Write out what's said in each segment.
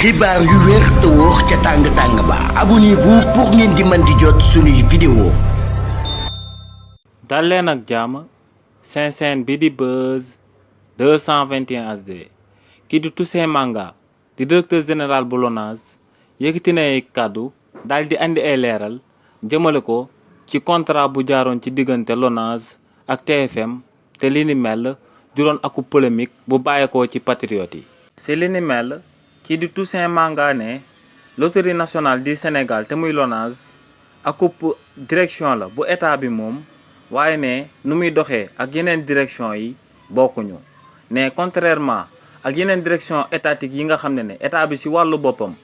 xibaar yu wér te wóor ca tàng ba abonnez-vous pour ngeen di mën di jot suñuy vidéo. dal leen ak jàmm seen chaîne bi di Buzz 221 HD kii di Toussaint Manga di directeur général bu LONASE yëkkati na ay kàddu daal di andi ay leeral jëmale ko ci contrat bu jaaroon ci diggante LONASE ak TFM te li ni mel juróon aku polémique bu bàyyeekoo ci patriote yi. si li ni mel kii di Toussaint Manga ne loterie nationale du Sénégal te muy LONASE akub direction la bu état bi moom waaye ne nu muy doxee ak yeneen direction yi bokkuñu ne contrairement ak yeneen direction étatique yi nga xam ne état bi ci wàllu boppam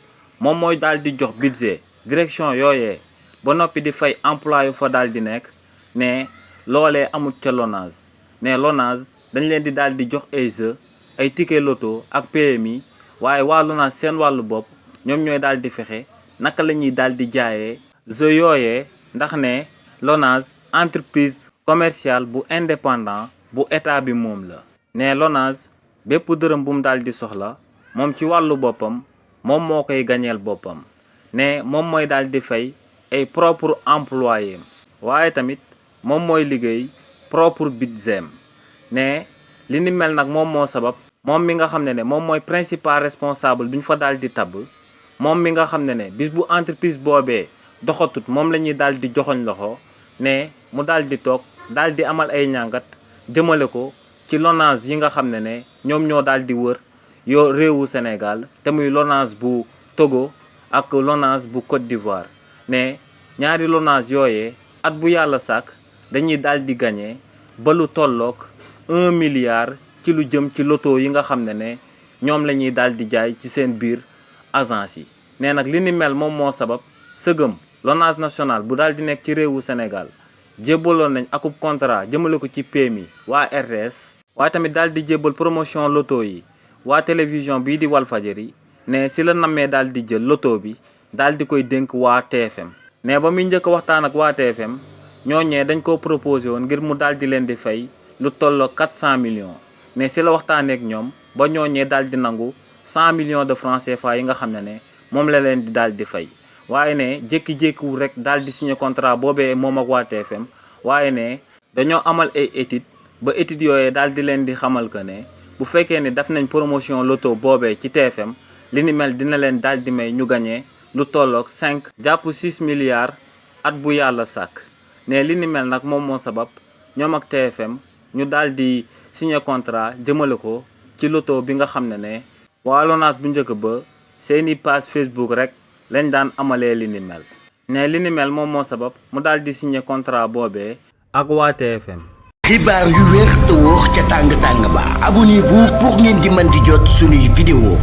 moom mooy daal di jox budget direction yooyee ba noppi di fay emploi yu fa daal di nekk ne loolee amut ca LONASE ne LONASE dañ leen di daal di jox ay jeux ay ticket loto ak PMI waaye waa LONASE seen wàllu bopp ñoom ñooy daal di fexe naka la ñuy daal di jaayee jeux yooyee ndax ne LONASE entreprise commerciale bu indépendant bu état bi moom la. ne LONASE bépp dërëm bu mu daal di soxla moom ci wàllu boppam moom moo koy gañeel boppam ne moom mooy daal di fay ay propre employé waaye tamit moom mooy liggéey propre budget ne li ni mel nag moom moo sabab moom mi nga xam ne moom mooy principal responsable bi ñu fa daal di tabb moom mi nga xam ne bis bu entreprise boobee doxatut moom la ñuy daal di joxoñ loxo ne mu daal di toog daal di amal ay ñàngat jëmale ko ci LONASE yi nga xam ne ñoom ñoo daal di wër yoo réewu Sénégal te muy LONASE bu Togo ak LONASE bu Côte d'Ivoire ne ñaari LONASE yooyee at bu yàlla sàkk dañuy daal di gagné ba lu tolloog 1 milliard ci lu jëm ci loto yi nga xam ne ñoom la ñuy daal di jaay ci seen biir agence yi. ne nag li ni mel moom moo sabab sëgëm LONASE national bu daal di nekk ci réewu Sénégal jébbaloon nañ akub contrat jëmale ko ci PMI waa RTS waaye tamit daal di jébbal promotion loto yi waa télévision bii di Walfadjri ne si la nammee daal di jël loto bi daal di koy dénk waa TFM. ne ba muy njëkk waxtaan ak waa TFM ñooñee dañ ko proposé woon ngir mu daal di leen di fay lu tolloo 400 millions ne si la waxtaanee ak ñoom ba ñooñee daal di nangu 100 millions de francs CFA yi nga xam ne moom la leen di daal di fay. waaye ne jékki-jékkiwul rek daal di signé contrat boobee moom ak waa TFM waaye ne dañoo amal ay études ba études yooyee daal di leen di xamal que ne bu fekkee ne def nañ promotion loto boobee ci TFM li ni mel dina leen daal di may ñu gagné lu tolloog 5 jàpp 6 milliards at bu yàlla sàkk. ne li ni mel nag moom moo sabab ñoom ak TFM ñu daal di signé contrat jëmale ko ci loto bi nga xam ne waa LONASE bu njëkk ba seeni page Facebook rek lañ daan amalee li ni mel. ne li ni mel moom moo sabab mu daal di signé contrat boobee ak waa TFM. xibaar yu wér te wóor ca tàng ba abonnez-vous pour ngeen di mën di jot suñuy vidéo.